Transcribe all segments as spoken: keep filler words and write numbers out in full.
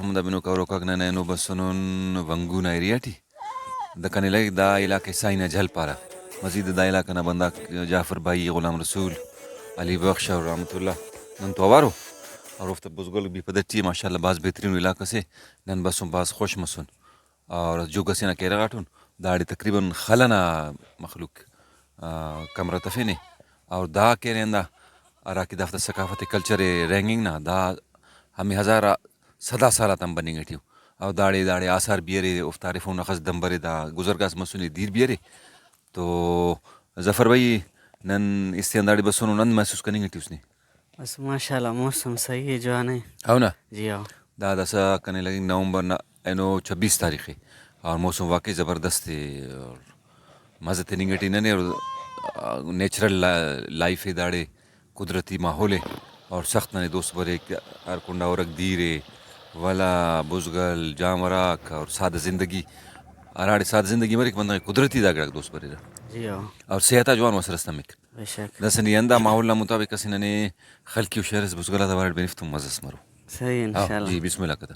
ہمدا بنوکا ہروکاک ننا اینو بسنن ونگو نا ایریا ٹی۔ دا کنے لگک دا علاقہ سائنا جھل پارہ۔ مزید دا علاقہ نا بندغاک جعفر بھائی، غلام رسول، علی بخش اور رحمت اللہ نن تو اوارو۔ اور اوفتا بزگل بھی پدٹی ماشاءاللہ بھاز بہترین علاقہ سے۔ نن بسن بھاز خوش مسن۔ اور جوگ ئسے نا کیرغ آٹون داڑے تقریباً خل ئنا مخلوق، آ، کمرہ تفینے۔ اور دا کہ ارے ہندا ہرا کہ دافتا ثقافت کلچر ئے رہینگنگ نا، دا ہمے ہزار آ سدا سال آتان بننگ ٹی ءُ۔ اور داڑے، داڑے آثار بھی ارے، اوفتا ہرفون اخس دمبرے، دا گزرگاس مسنے دیر بھی ارے۔ تو ظفر بھائی، نن استے آن داڑے بسونن، انت محسوس کننگ ٹی اس نے؟ بس ماشاءاللہ، موسم صحیح ہے، جوان ہے۔ ہو نا؟ جی ہاں۔ دا داسہ کنے لگنگ نومبر نا اینو چھبیس تاریخ ہے اور موسم واقعی زبردست ہے اور مزہ تننگ ٹی ننے اور، آ، نیچرل لا-، لائف ہے داڑے، قدرتی ماحول ہے اور سخت ننے دوست بریک، ہر کنڈا ہورک دیر ہے، ولا بزگل جانوراک اور سادہ زندگی، ہراڑے سادہ زندگی مریک بندغ قدرتی دا گڑاک دوست بریرہ۔ جی ہاں۔ اور صحت آ جوان اثر اس تمک۔ بے شک۔ داسہ نی ہندا ماحول نا مطابق اسہ ننے خلقی و شعر اس بزگل آتا بارٹ بنفتون مزہ اس مرو۔ صحیح، ہاں، انشاءاللہ۔ جی، بسم اللہ کتہ۔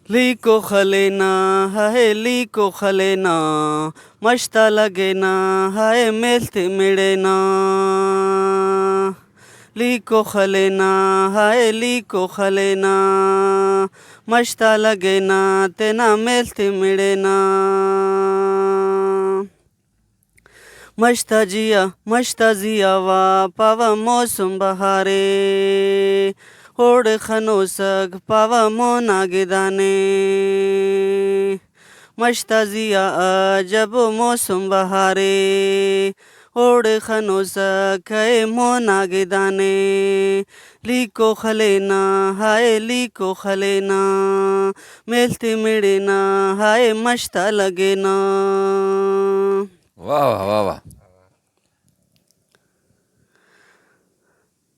لیکو خلینا، ہائے لیکو خلینا، مش تا لگینا، ہائے میل تے مڑینا۔ لیکو خلینا، ہائے لیکو خلینا، مش تا لگینا، تینا میل تے مڑینا۔ مش تا جیا، مش تا زیا وا پاوہ موسم بہارے، اوڑے خنوسک پاوہ مونا گدانے۔ مش تا زیا عجب و موسم بہارے، اوڑے خنوسک کئے مونا گدانے۔ لیکو خلینا، ہائے لیکو خلینا، میل تے مڑینا، ہائے مش تا لگینا۔ واہ واہ، واہ واہ۔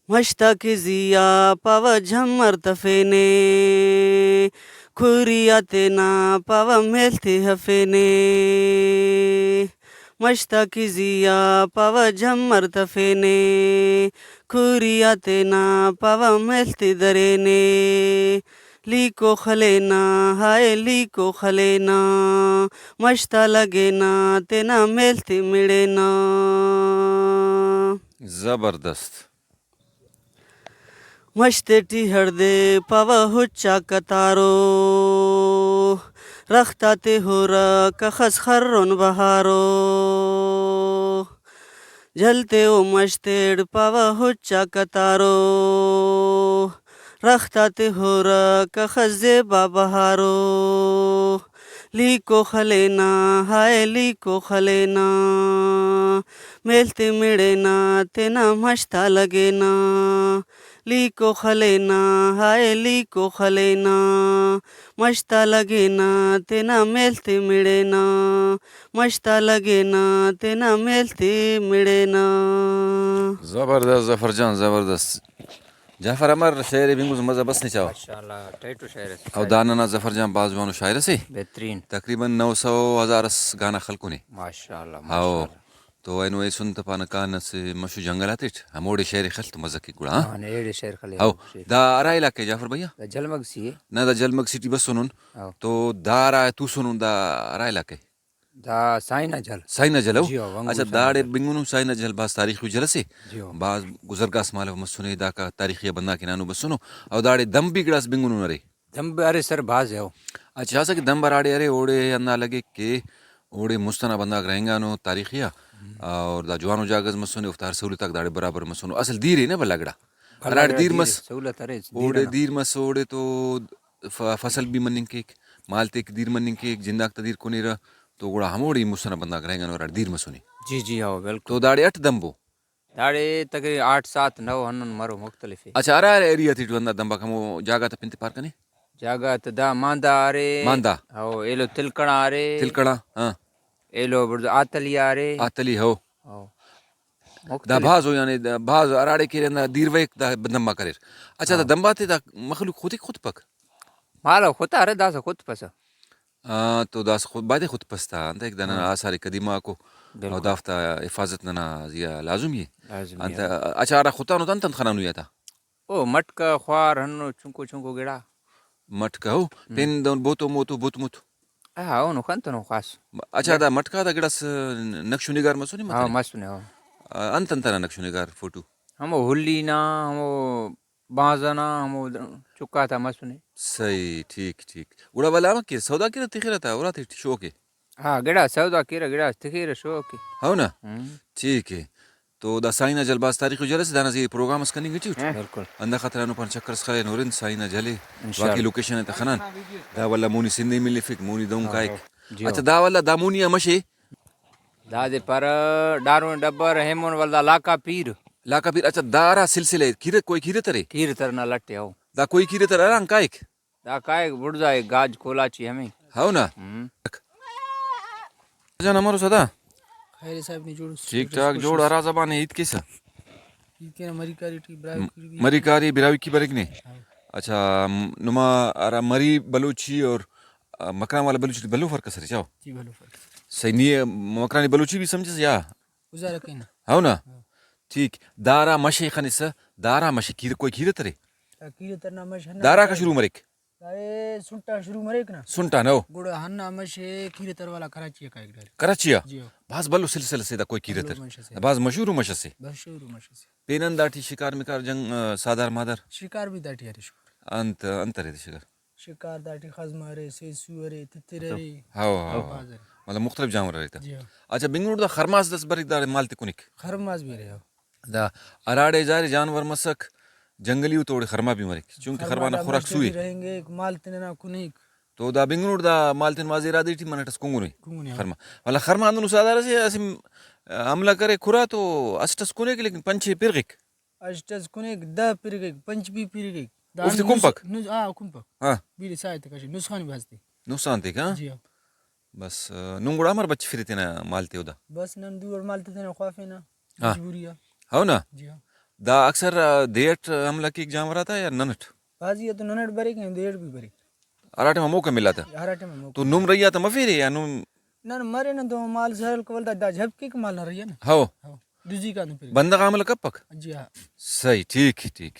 مش تا کزیا پاوہ جھمر تفینے، کھوری آ تینا پاوہ میل تے ہفینے۔ مش تا کزیا پاوہ جھمر تفینے، کھوری آ تینا پاوہ میل تے درینے۔ لیکو خلینا، ہائے لیکو خلینا، مش تا لگینا، تینا میل تے مڑینا۔ زبردست۔ مش تیٹی ہڑدے پاوہ ہچا قطارو، رخت آتے ہورک اخس خرن بہارو۔ جھل تے او مش تیٹ پاوہ ہچا قطارو، رخت آتے ہورک اخس زیبا بہارو۔ لیکو خلینا، ہائے لیکو خلینا، میل تے مڑینا، تینا مش تا لگینا۔ لیکو خلینا، ہائے لیکو خلینا، مش تا لگینا، تینا میل تے مڑینا۔ مش تا لگینا، تینا میل تے مڑینا۔ زبردست ظفر جان، زبردست۔ جعفر امر شعر ءِ بنگس، مزہ بس نے چاوہ۔ ماشاءاللہ، ٹائٹو شاعر ئس۔ او دا ننا ظفر جان بھاز جوانو شاعر ئسے۔ بہترین۔ تقریباً نو سو ہزار ئس گانا خلکنے۔ ماشاءاللہ، ہاؤ۔ ماشاءاللہ۔ تو اینو ایسن تہ پانہ کان اسہ مشو جنگل آتیٹ، ہموڑے شعر ئے خل تو مزہ کیک گڑا، ہاں؟ ہاں، ایڑے شعر خلے، ہاؤ۔ شعر۔ دا ہرا علاقہ ئے جعفر بھیا؟ دا جلمگ سی اے۔ نہ، دا جلمگ سی ٹی بسونن۔ ہاؤ۔ تو دا ہرا توسونن دا ہرا علاقہ ئے؟ دا سائنا جھل۔ سائنا جھل، ہو؟ جی ہو، ونگو اچھا، سائنا داڑے جھل۔ بنگنو سائنا جھل بھاز تاریخی جھل ئسے۔ جی ہو۔ بھاز گزرگاس مالو مسنے، داکا تاریخی آ بندغاک ہنانو بسنو۔ او داڑے دمب بھی گڑاس بنگنو ارے؟ دمب ارے سر، بھاز ءِ، ہو۔ اچھا، اسہ کہ دمب ہراڑے ارے، اوڑے ہندا لگیک کہ اوڑے مست ئنا بندغاک رہینگانو تاریخی آ، ہم۔ اور دا جوانو جاگہ اس مسنے، اوفتا ہر سہولت آک داڑے برابر مسنو۔ اصل دیر ءِ نہ بھلا گڑا۔ بھلا ہراڑے گڑا دیر دیر مس، سہولت ارے، دیر اوڑے ئنا۔ دیر مس، اوڑے تو ف-، فصل بھی مننگ کیک، مال تیک دیر مننگ کیک، جنداک تا دیر کنیرہ، تو گڑا ہموڑے مست ئنا بندغاک رہینگانو ہراڑے دیر مسنے۔ جی جی، ہاؤ، بالکل۔ تو داڑے اٹ دمبو؟ داڑے تقریباً آٹھ، سات، نو ہندن مرو مختلف ءِ۔ اچھا، ہرا ہرا ایریا تیٹی ہندا دمباک ہمو جاگہ تا پن تے پار کنے؟ جاگہ تا دا ماندا ارے۔ ماندا۔ ہاؤ، ایلو تلکڑا ارے۔ تلکڑا، ہاں۔ ایلو بڑدو آتلی ارے۔ آتلی، ہو۔ ہاؤ۔ دا مختلف۔ بھاز ہو، یعنی دا بھاز ہراڑے کہ ہندا دیر ویک دا دمباک اریر۔ اچھا، دا ہاں۔ دمباتے دا مخلوق خود خود پک؟ مالو خود ارے، داسہ خود پسہ۔ آ، تو داسہ خود، بایدے خود پستا، انتئے کہ دا ننا ہاں۔ آثار قدیمہ آکو، بالکل۔ اور دافتا حفاظت ننا زیہا لازمی ہے۔ لازمی انت-، ہے۔ اچھا، ہرا خطانو تا انت انت خنانو یا تا؟ او، مٹکہ، خوار، ہنو، چنکو چنکو گڑا۔ مٹکہ، ہو؟ ہم۔ پین دہن بوتو موتو، بت مت۔ ہاں، ہنو، خنتنو خاص۔ اچھا، دا مٹکہ دا گڑاس نقش و نگار مسنے ہاں، متنے؟ مسنے، ہاں۔ آ، انت انت نا نقش و نگار فوٹو؟ ہمو ہلی نا، ہمو بانز ئنا ہمو چکا تا مسنے۔ صحیح، ٹھیک، ٹھیک۔ گڑا ولدا امر کیرہ، سودا کیرہ تخرہ تا، اراتے ٹی شوق ءِ۔ ہاں، گڑا سودا کیرہ، گڑا تخرہ شوق ءِ۔ ہو نا؟ ہم۔ ٹھیک ءِ۔ تو دا سائیں نا جل بھاز تاریخی جل ئسے، دانا زی پروگرام اس کننگ ٹی اٹ۔ بالکل۔ ہندا خاطر اینو پان چکر اس خلین ہرن سائیں نا جل ءِ، انشاءاللہ۔ واقعی لوکیشن ءِ تخنان۔ دا ولدا مونی سندھ ءِ ملفک، مونی دہن ہاں، کائک۔ ہاں۔ جی اچھا، ہاں۔ دا ولدا دا مونی آ مش ءِ؟ دادے پارہ ڈارون ڈبر ہیمون ولدا لاکا پیر۔ لاکا پیر، اچھا، دا ہرا سلسلہ ءِ کیرت، کوئی کیرت ارے؟ کیرت ارنا لٹ ءِ، ہو۔ دا کوئی کیرت ارے ہران کائک؟ دا کائک بڑزا ءِ گاج کولاچی ہمے۔ ہو نا؟ ہم۔ جان امر اس ادا؟ خیر صاحب نی جوڑ اس؟ ٹھیک ٹھاک، خوش جوڑ اس۔ ہرا زبان ءِ ہیت کیسہ؟ ہیت کینہ مری کاری ٹی براہوئی کی بھی۔ مری کاری براہوئی کی بریک نے؟ ہاں۔ اچھا، م-، نما ہرا مری بلوچی اور، آ، مکران والا بلوچی ٹی بھلو فرق اس ارے چاہو؟ جی، بھلو فرق۔ صحیح، نی مکرانی بلوچی بھی سمجھس یا؟ گزارہ کینہ۔ ہو نا؟ ہاں۔ ٹھیک۔ دارا مش ءِ خنسہ، دارا مش ءِ کیر-، کوئی کیرت ارے؟ دا کیرت ارنا مش ہندا دارا کا شروع مریک؟ دائے سنٹ آن شروع مریک نا۔ سنٹ آن، ہو۔ گڑا ہندا مش ءِ کیرت ار والا کراچی آ کائک ڈائریکٹ۔ کراچی آ؟ جی ہو۔ بھاز بھلو سلسلہ سے دا کوئی کیرت ار۔ بھلو مش اسے۔ بھاز مشہور مش اسے۔ مشہور مش اسے۔ پین ہندا ٹی شکار مکار جنگ، آ، ساہدار مادار؟ شکار بھی داٹی ارے شکر۔ انت، انت ارے دے شکار؟ شکار داٹی خزمہ ارے، سیسو ارے، تتر ارے۔ ہاؤ، ہاؤ، ہاؤ۔ بھاز ارے۔ مطلب مختلف جانور ارے تا۔ جی ہاں۔ اچھا، بنگلور دا خرماس دس بریک داڑے مال تے کنیک۔ خرماس بھی ارے، ہاؤ۔ دا ہراڑے ظاہر جانور مسک، جنگلی ءُ تو اوڑے خرما بھی مریک، چونکہ خرما نا دا خوراک مچھلی سو ءِ۔ رہینگک، مال تینا کنیک۔ تو دا بنگنوڑ دا مال تین مازی رادے ٹی منٹ اس کنگنے۔ کنگنے، ہاں۔ خرما۔ والا خرما ہندن اسہ آدار اسے، اسہ حملہ کرے کھرا تو اسٹ اس کنیک لیکن پنچ ءِ پرغک۔ اسٹ اس کنیک، دہ پرغک، پنچ بھی پرغک۔ دا اوفتے ہندن کنپک؟ نس-، نس-، ہاں، کنپک۔ ہاں۔ بیڑے ساہ تے کشک، نسخان بھاز تے۔ نقصان تیک، ہاں؟ جی ہاں۔ بس، آ، نم گڑا امر بچفرے تینا مال تے اودا؟ بس نن دو وڑ مال تے تینا خوافینہ، ہاں۔ مجبوری آ۔ ہو نا؟ جی ہاں۔ دا اکثر، آ، دے اٹ حملہ کیک جانور آتا یا نن اٹ؟ بھازی آ تو نن اٹ بریک، دے اٹ بھی بریک۔ ہرا ٹائم موقع ملا تا؟ ہرا ٹائم موقع تو ملا۔ نم رہی آ تا مفیرے یا نم؟ نن مرے نن تو مال سر ہلک ولدا دا جھپ کیک مال نا رہی آ نا۔ ہو۔ ہو۔ دزی کان پھر۔ بندغ حملہ کپک؟ جی ہاں۔ صحیح، ٹھیک، ٹھیک۔